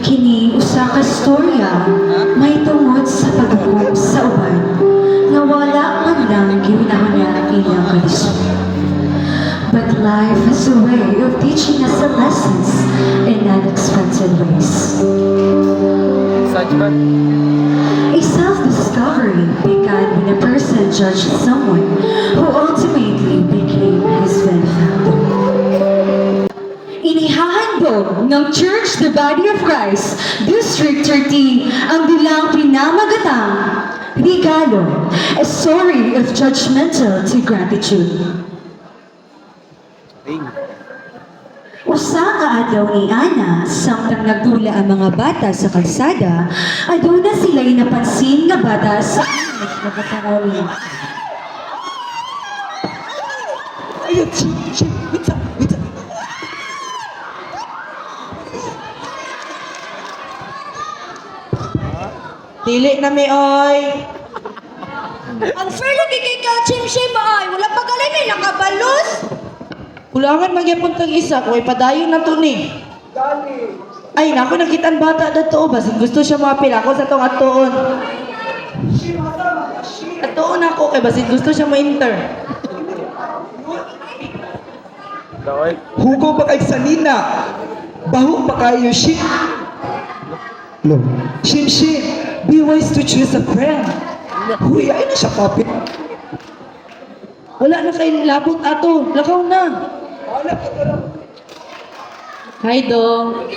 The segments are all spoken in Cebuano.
Kini usa ka storya mahitungod sa paghukom sa uban nga wala man lang gihunahuna ilang kalisod. But life has a way of teaching us the lessons in unexpected ways. Sajman. A self-discovery began when a person judged someone who ultimately became his benefactor. Inihahandog ng Church the Body of Christ, District 13, ang dulang pinamagatang Regalo, a story of judgmental to gratitude. Ring. Usa ka adlaw ni Ana, samtang nagdula ang mga bata sa kalsada, aduna sila'y napansin nga bata sa nagkakaroon. Ay, shit, shit, wait up, wait up. Dili na mi oy. Unfair lagi kay ka Chim ay. Wala pa gali may nakabalos. Kulangan magyapon tag isa kung ipadayon na to ni. Ay, nako nakita ang bata dato basin gusto siya moapil ako sa tong atuon. Atuon ako kay basin gusto siya mo-enter. Daoy. Hugo pa kay sanina. Baho pa kayo, shit. Lo. Shim shim, be wise to choose a friend. Huy, ay na siya kapit. Wala na kay labot ato, lakaw na. Hi, dong.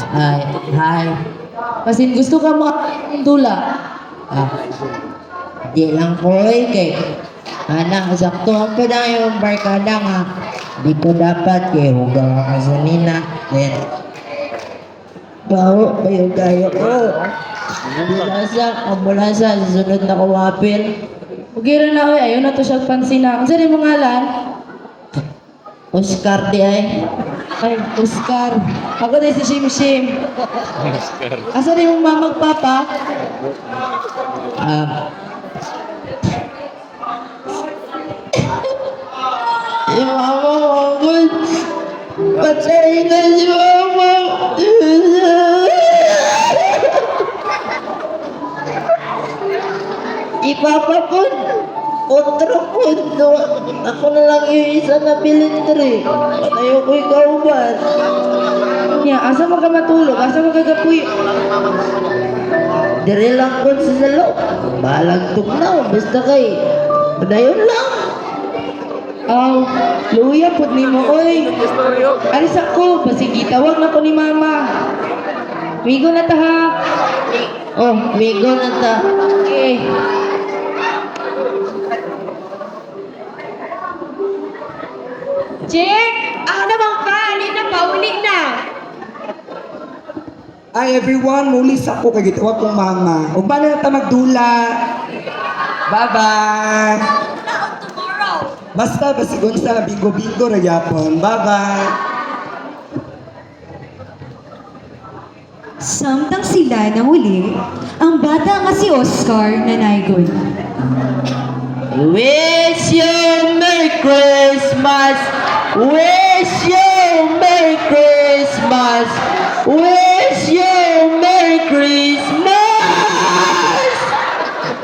Hi, hi. Basin gusto ka mo dula. Ah, di lang ko eh, kay ana, sakto ang pa na yung barkada nga. Di ko dapat kay hugaw ka sa nina. Then, baho pa yung gayo ko. Ambulasa, ambulasa, susunod na kumapil. Ugira na oy, ayo na to siya pansina. Unsa ni mong ngalan? Oscar di ay. Ay, Oscar. Ako din si Shim Shim. Oscar. Asa ni mong mama ug papa? Ah, si mama mo, patay na si mama. Ipapa po, otro po, no, ako na lang yung isa na bilindre. Patayo ko ikaw ba? Nya, asa man ka matulog? Asa man ka gapuy? Dire lang ko sa salo. Balag tugnaw, basta kay, padayon lang. Aw, luya pud nimo oy. Alis ako, basig gitawag na ko ni mama. Migo na ta ha. Oh, migo na ta. Okay. Chick, ako naman ka. Ali na, pauli na. Hi everyone, muli sa ko kay gitawag kong mama. Ug bala na ta magdula. Bye-bye. Tomorrow. Basta basigon sa bingo-bingo ra gyapon. Bye-bye. Samtang sila nanguli, ang bata nga si Oscar nanaygon. Wish you Merry Christmas. Wish you Merry Christmas. Wish you Merry Christmas.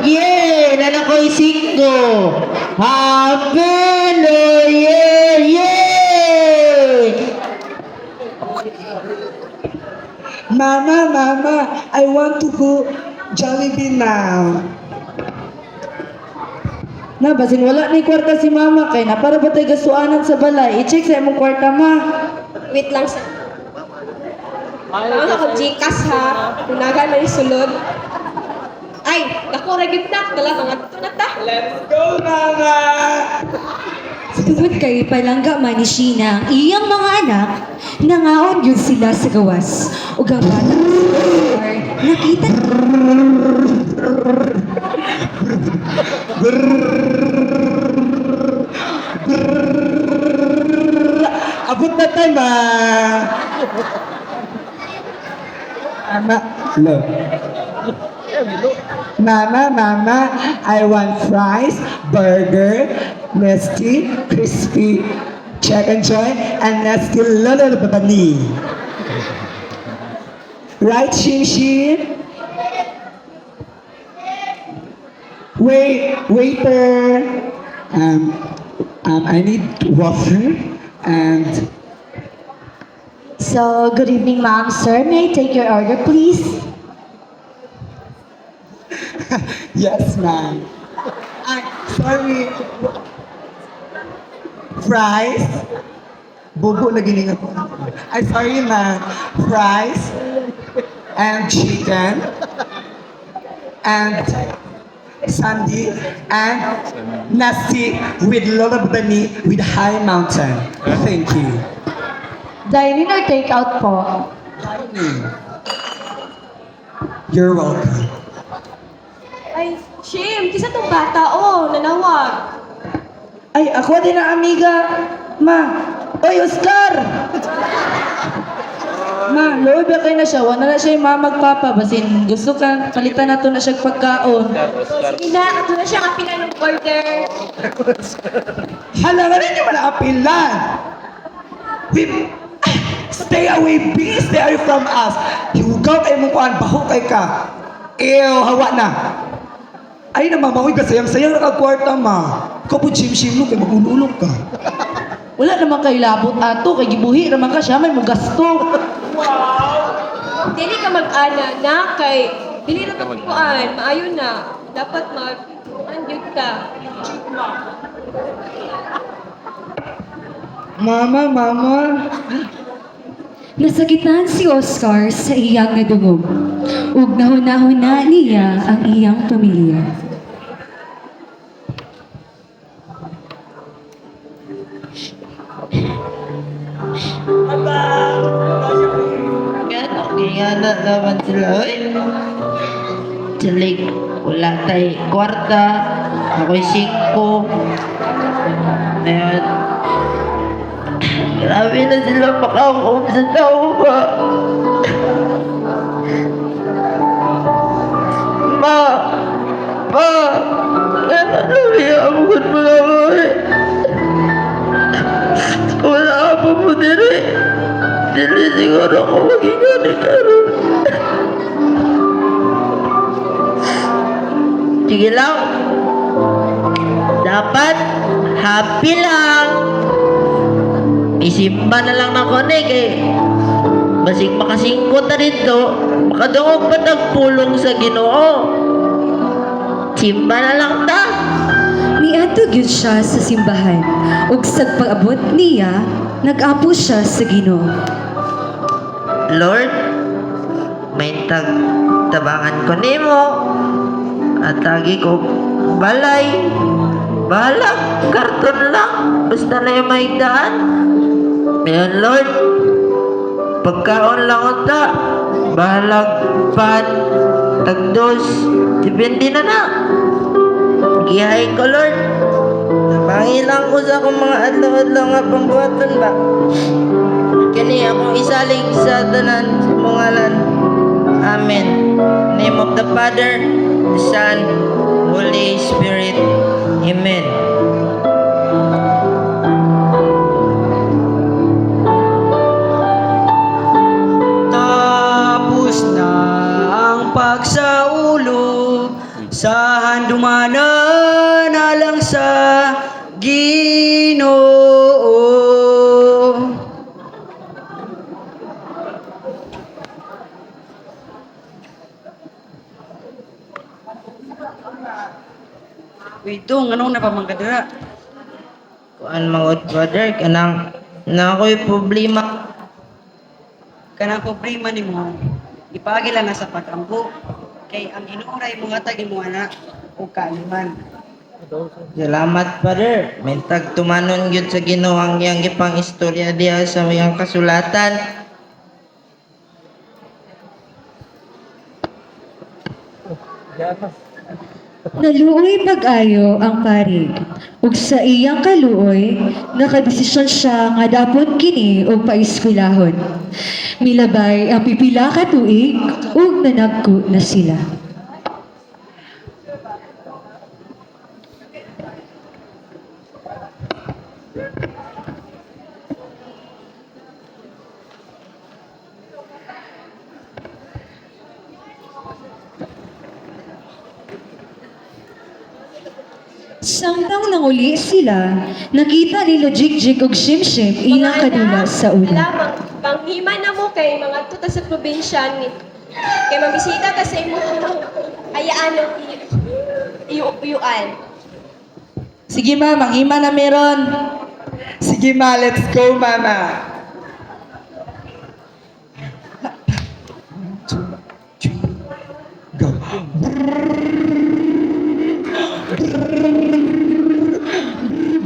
Yay! Nana ko'y singko. Happy New Year! Yay! Mama, mama, I want to go Jollibee now. Na, basin wala ni kwarta si mama kay na para ba tay gasuanan sa balay? I-check sa imong kwarta ma. Wait lang sa... Ano ako Gcash ha. Unagan na yung sulod. Ay, dako ra gyud na. Dala mga to na ta. Let's go, mama! Tungod kay palangga man ni Sheena ang iyang mga anak, nangaon yun sila sa gawas. Ug ang bata nga si Oscar, nakita Abot na tayo, ma! Mama, look. Mama, mama, I want fries, burger, nasty, crispy, chicken joy, and nasty little babani. Right, Shim Shim? Wait, waiter. I need water and So, good evening, ma'am, sir. May I take your order, please? Yes, ma'am. I sorry. Fries. Bobo lagi ni nga ko. I sorry, ma'am. Fries and chicken and sandy and nasi with Lola Bani with high mountain. Thank you. Dine in or take out po? You're welcome. Ay, Shim, kisa tong bata, oh, nanawag. Ay, ako din na amiga. Ma, oy Oscar! Ma, luoy ba kay na siya? Wala na siya yung mama magpapa. Basin gusto ka, palitan na to na siya pagkaon. Sige na, ato na siya kapilan ng order. Hala nga rin yung malaapilan. We, stay away, be stay away from us. Hiugaw kay mong kuan, baho kay ka. Ew, hawa na. Ay na mama, uy, kasayang-sayang na kwarta ma. Ikaw po chim-chim no, kay magululong ka. Wala naman kay labot ato, kay gibuhi naman ka siya, may mugasto. Dili ka mag-ana na kay dili ra kuan, maayo na. Dapat mag kuan gyud ka. Mama, mama. Nasakitan si Oscar sa iyang nadungog. Ug nahuna-huna niya ang iyang pamilya. Gano, gingana naman sila, oy. Silig, wala tay kwarta, ako'y singko. Ngayon, grabe na sila makakom sa tao ba? Ma! Pa! Ano na amukod mo na ako eh. Wala pa mo diri. Dili siguro ako magigani karon. Sige lang. Dapat happy lang. Isimba na lang ng konek eh. Basig makasingko ta dito, makadungog pa tagpulong sa Ginoo. Simba na lang ta. Niadto gyud siya sa simbahan ug sa pag-abot niya, nag-apo siya sa Ginoo. Lord, may tag tabangan ko nimo. At agi ko balay. Balag, karton lang. Basta na yung maigdaan. Ngayon, Lord, pagkaon lang unta. Balag, pan, tagdos. Depende na na. Gihay ko, Lord. Tabangi lang ko sa akong mga adlaw-adlaw nga pangbuhaton ba. Kini akong isalig sa tanan sa imong ngalan. Amen. Name of the Father, the Son, Holy Spirit. Amen. Tapos na ang pagsaulo sa handumanan alang sa Ginoo. Wait dong, anong napamangkadara? Kuan mga brother, kanang na ako'y problema. Kanang problema nimo, ipaagi lang na sa pagampo. Kay ang Ginoo ray mo hatag imo ana og kaaliman. Salamat, Father. Mentag tumanon gyud sa Ginoo ang iyang gipang istorya diha sa iyang kasulatan. Naluoy pag-ayo ang pari ug sa iyang kaluoy nakadesisyon siya nga dapon kini og paeskwelahon. Milabay ang pipila ka tuig ug nanagko na sila. Kadtong nanguli sila, nakita nila Jik-Jik ug Shimshim ilang Mga kadula anak, sa una. Ala, panghima na mo kay mga tuta sa probinsya ni kay mabisita ta sa imong ayaan ng iyuan. Sige ma, manghima na meron. Sige ma, let's go mama. Two, three, go.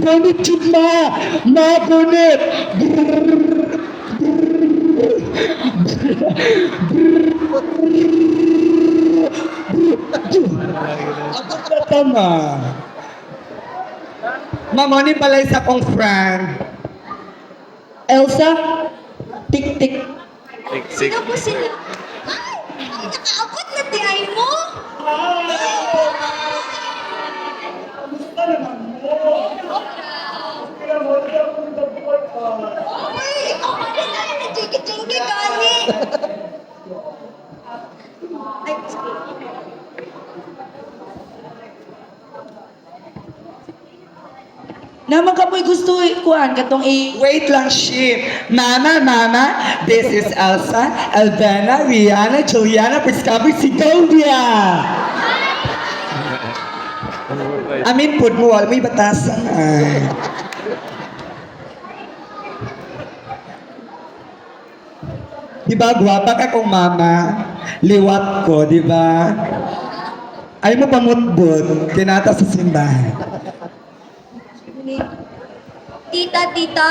Bonnet jud ma! Ma, bonnet! Abot na ta, ma. Mama, ni pala isa kong friend. Elsa, tik tik. Tik, tik. Sino po sila? Ay, ay nakaabot na ti ay mo. Uy, ikaw pa rin ay nagchiki-chiki gani. Ay, sorry. Naman ka mo'y gusto kuan katong i Wait lang, Shim. Mama, mama, this is Elsa, Albana, Rihanna, Juliana, Priscilla, Sigovia. Amin pud mo, wala mo'y batasan. Ay. Di ba, gwapa ka kong mama? Liwat ko, di ba? Ay mo pamutbot, kinata sa simbahan. Tita, tita,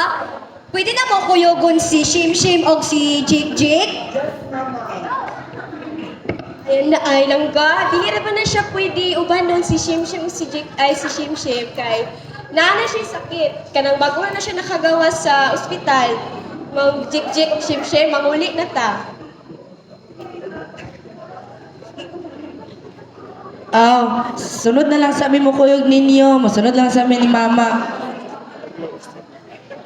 pwede na mo kuyogon si Shim Shim o si Jik Jik? Ayan na ay langga. Dili ra ba na siya pwede uban nun si Shimshim si Jik ay si Shimshim kay naa na siya sakit. Kanang bago na siya nakagawa sa ospital. Mang Jik Jik ug Shimshim manguli na ta. Aw, sunod na lang sa amin mo kuyog ninyo, mosunod lang sa amin ni mama.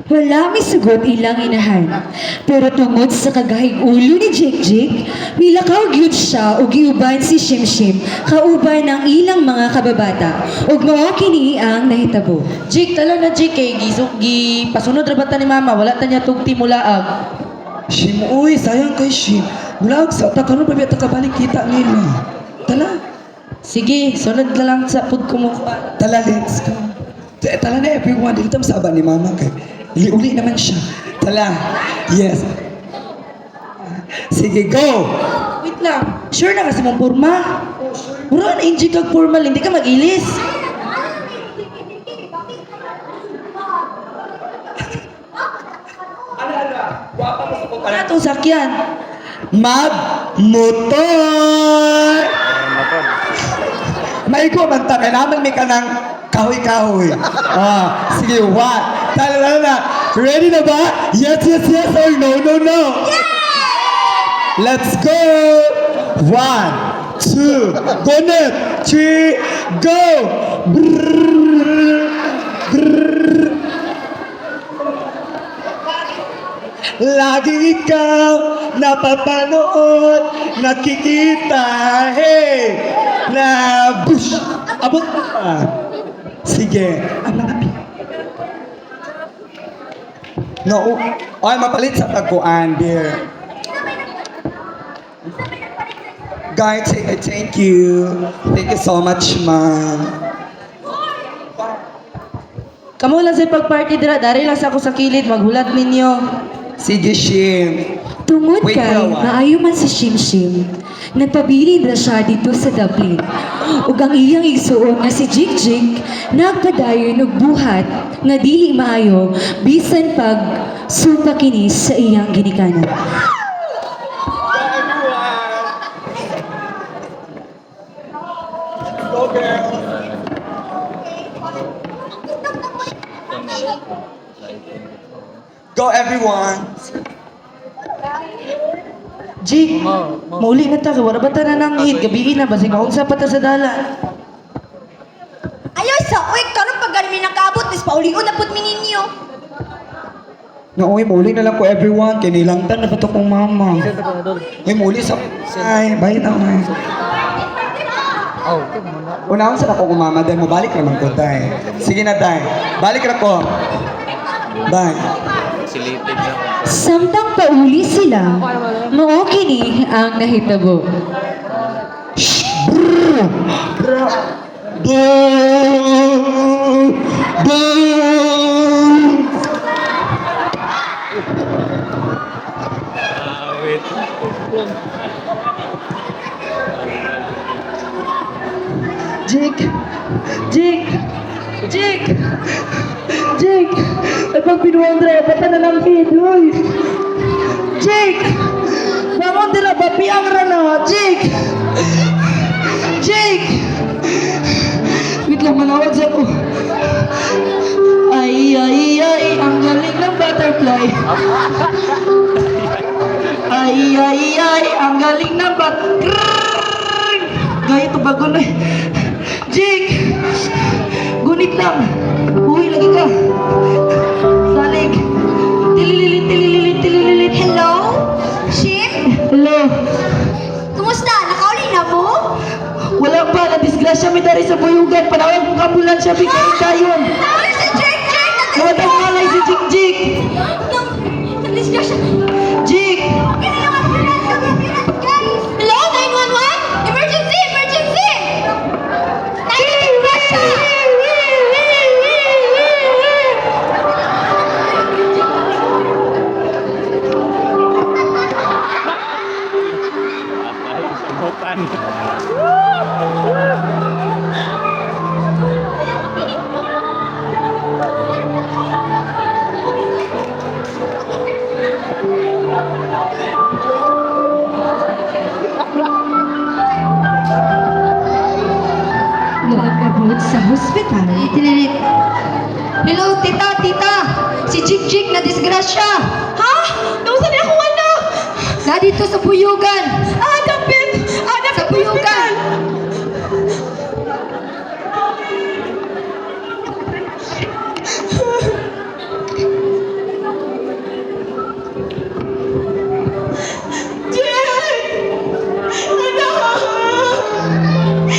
Wala misugot ilang inahan. Pero tungod sa kagahig ulo ni Jik Jik, milakaw gyud siya og giuban si Shimshim kauban ang ilang mga kababata ug mao kini ang nahitabo. Jik, tala na Jik kay gisok gi pasunod ra ba ta ni mama, wala ta niya tugti mulaag. Shim, uy, sayang kay Shim. Wala sa ta karon pa biya ta kabalik kita nila. Tala, Sige, sunod na lang sa pud ko mo kuan. tala, let's go. Tala na everyone, dili ta masaba ni mama kay. Uli naman siya. Tala. Yes. Sige, go. Wait lang, sure na kasi mong porma. Mura na injik kag formal, hindi ka mag-ilis. Wala tong sakyan. Mag motor. Motor. Maigo man ta kailangan may kanang kahoy-kahoy. Ah, sige, one. Tala, tala na. Ready na ba? Yes, yes, yes or no, no, no? Let's go! One, two, go net, three, go! Brrrr, brrrr. Lagi ikaw napapanood, nakikita, hey! Na bush! Abot mo pa. Sige. Ang mga No, ay mapalit sa tagkuan, dear. Guys, thank you. Thank you so much, ma'am. Kamo lang sa pagparty dira, dari lang sa ako sa kilid, maghulat ninyo. Sige, Shim. Tungod Wait kay for a while. maayo man si Shimshim, nagpabilin ra siya dito sa Dublin. Ug ang iyang igsuon nga si Jik Jik nagpadayon og buhat nga dili maayo bisan pag supa kini sa iyang ginikanan. Go, girl. Go, everyone. Jik, mauli na ta, kay wala ba ta na nang hit, gabi na, basig maunsa pa ta sa dalan. Ayaw sa, uy, karon pag ganun mi nakaabot, is paulion na pud mi ninyo. No, uy, muli na lang ko everyone. Kinilangtan na ba ito kong mama? Uy, muli sa... Ay, bye na, uy. Unahon sa ako kumama, dahil mabalik naman ko, tay. Sige na, tay. Balik na ko. Bye. Silipid lang. Samtang pauli sila, mao kini ang nahitabo. Ah, wait. Jake! Jake! Jake! Jake! Ay pag binuang dra, bata na lang hid, uy! Jake! Bangon dira, bapiang ra na, Jake! Jake! Wait lang, manawag sa ko. Ay, ay, ay, ang galing ng butterfly. Ay, ay, ay, ang galing ng bat... Gaya ito bago na eh. Jake! Gunit lang! Uy, lagi ka! Salig! Tilililit, tilililit, tilililit. Hello? Shim? Hello! Kumusta? Nakauli na mo? Wala pa, na-disgrasya mi dari sa buyugan. Panawag mo ambulansya, bigay tayo. Ay, si Jake! Jake! Namatang malay si Jake, Jake! Nag-disgrasya. Jake! Okay na yung ambulance! Yung ambulance, guys! Hello? 911? Emergency! Emergency! Nag-disgrasya! Ay, subukan. Pag-abot sa hospital, Tinilit. Hello, tita, tita! Si Jik Jik na disgrasya! Ha? Nausa niya akong anak! Na dito sa Buyugan! Ah, dapit! Ah, dapit sa Buyugan!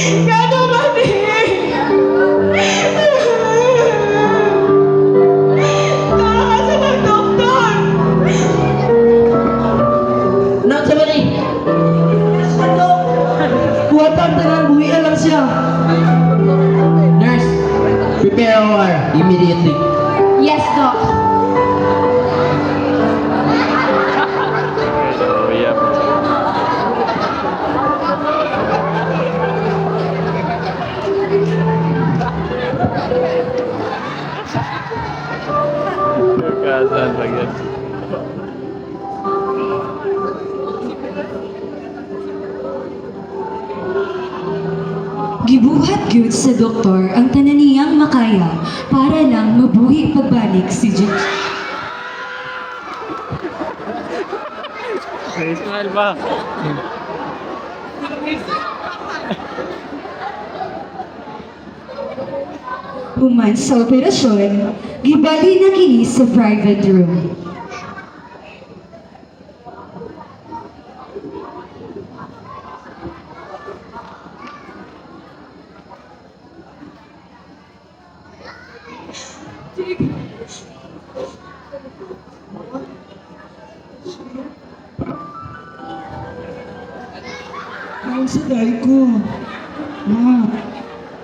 Gano ba ni? Tara sa mga doktor! Nang sa mali! Buhatan tanan, buhian lang siya. Nurse, prepare OR immediately. Yes, Doc. So, yeah. Kasan ba yan? Gibuhat gyud sa doktor ang tanan niyang makaya para lang mabuhi pagbalik si Jake. May smile ba? Human sa operasyon, gibali na kini sa private room. Ang sa dahil ko. Ma,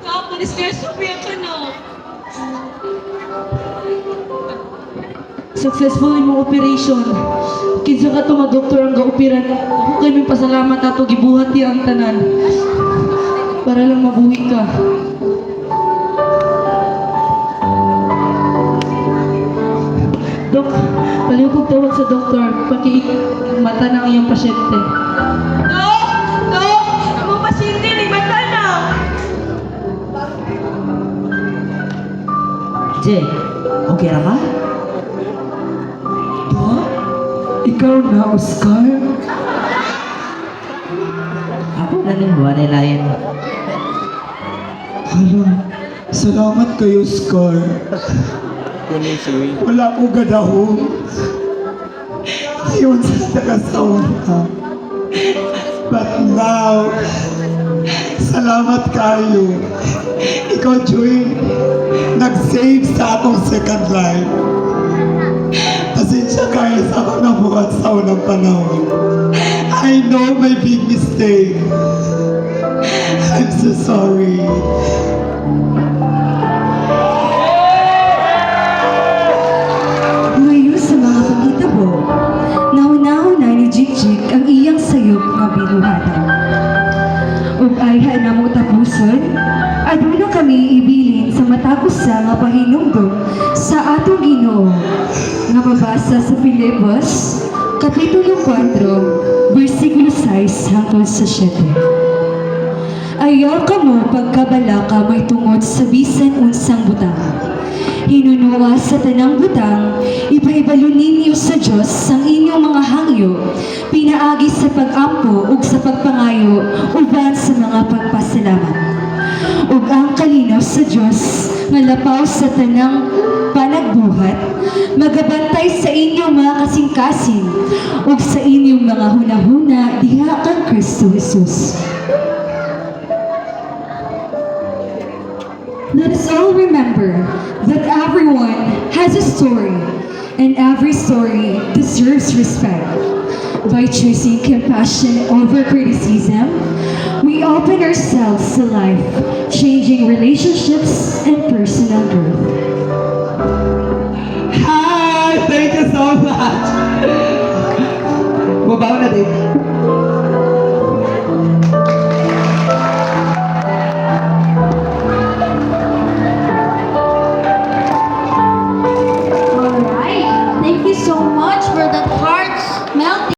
Kak, na-disgrasya ka na. Successful imong operation. Kinsa ka to nga doktor ang gaoperan. Ako kay may pasalamat ato gibuhat niya ang tanan. Para lang mabuhi ka. Dok, palihog tawag sa doktor paki mata ng iyong pasyente. Dok! Dok! Ang mga pasyente, nagbata na! Jake, okay ra ka? ba? Ikaw na, Oscar? Ako na rin, wala lain. Hala, salamat kayo, Oscar. Kunin si Win. Wala ko gadahong. Yun sa nakasawa. But now, sa Salamat kayo. Ikaw, Joy, nag-save sa akong second life. Pasensya kayo sa akong nabuhat sa unang panahon. I know my big mistake. I'm so sorry. Ngayon sa mga panghitabo, nahunahuna ni Jig-Jig ang iyang sayop nga binuhatan. Ug ayha namo tapuson, aduna kami ibilin sa matag usa nga pahinumdom sa atong Ginoo nga mabasa sa Filipos, Kapitulo 4, versikulo 6 hangtod sa 7. Ayaw kamo pagkabalaka mahitungod sa bisan unsang butang. Hinunua sa tanang butang, ipahibalo ninyo sa Dios ang inyong mga hangyo, pinaagi sa pag-ampo ug sa pagpangayo uban sa mga pagpasalamat. Ug ang kalinaw sa Dios nga lapaw sa tanang panagbuhat, magabantay sa inyong mga kasing-kasing ug sa inyong mga hunahuna diha kang Kristo Jesus. Let us all remember that everyone has a story, and every story deserves respect. By choosing compassion over criticism, we open ourselves to life, changing relationships and personal growth. Hi! Thank you so much! Mabaw na din.